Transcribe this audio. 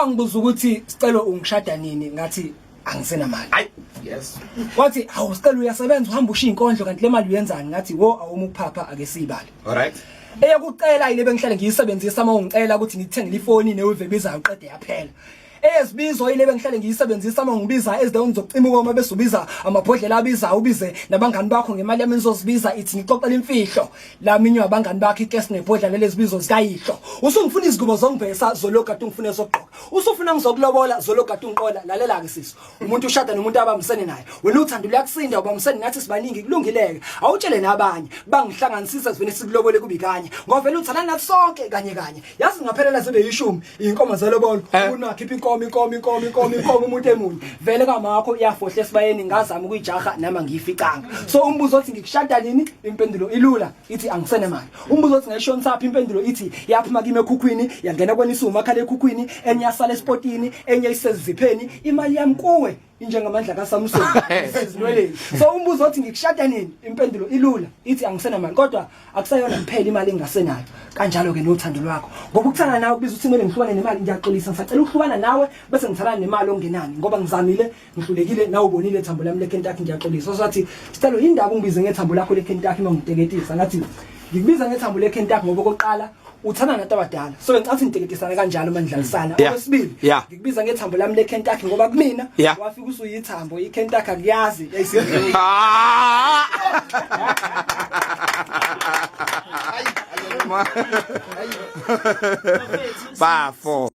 Wangibuza ukuthi sicelo ungishada nini, ngathi angisenamali. Ay, yes. Wathi hawu sicelo uyasebenza uhamba ushiya inkondlo kanti le mali uyenzani? Ngathi wo awuma ukuphapha ake siyibale. All right. Eyokucela ile bengihlale ngiyisebenzisa uma ungicela ukuthi ngikuthengele ifoni newive ebizayo qede yaphela. Eyezibizo ile bengihlale ngiyisebenzisa uma ngibiza ezindaweni zokucima ukoma bese ubiza amabhodlela abizayo ubize nabangani bakho ngemali yami nizozibiza ithi ngixoxela imfihlo laminywa abangani bakho ikesi nebhodlela lezibizo zikayihlo usungifuna izingubo zongivesa zologada ungifuna ezokugqoka usufuna ngizokulobola zologada ungiqola lalela ke sisi umuntu ushada nomuntu abambisene naye wena uthando luyakusinda ubambisene nathi sibaningi kulungileke awutshele nabanye bangihlanganisisa sivele sikulobole kubi kanye ngoba vele uthanda nathi sonke kanye kanye yazi ngaphelela zibe yishumi inkomo zelobolo eh. unakhipha inkomo inkomo inkomo inkomo inkomo umuntu emunye vele kamakho iyafohla esibayeni ngazama ukuyijaha nama ngiyificanga so umbuzo othi ngikushada nini impendulo ilula ithi angisenemali umbuzo othi ngayishonisaphi impendulo ithi yaphuma kimi ekhukhwini yangena kwenisa umakhala ekhukhwini enye yasala esipotini enye isezizipheni imali yami kuwe injengamandla kaSamson ezinweleni so umbuzo othi ngikushada nini impendulo ilula ithi angisenamali kodwa akusayona kuphela imali engasenayo kanjalo ke nothando lwakho ngoba ukuthanda nawe kubiza ukuthi kumele ngihlukane nemali ngiyaxolisa ngisacela ukuhlukana nawe bese ngithalana nemali ongenani ngoba ngizamile ngihlulekile nawe ubonile ithambo lami leKentucky ngiyaxolisa sathi sicelo indaba ungibize ngethambo lakho leKentucky uma ngiteketisa ngathi ngikubiza ngethambo leKentucky ngoba okokuqala uthanda nabantu abadala so ngicathi ngiteketisana kanjalo uma nidlalisana okwesibili ngikubiza ngethambo lami leKentucky ngoba kumina wafika usuyithambo iKentucky akuyazi yayisindlini ah! Bafo.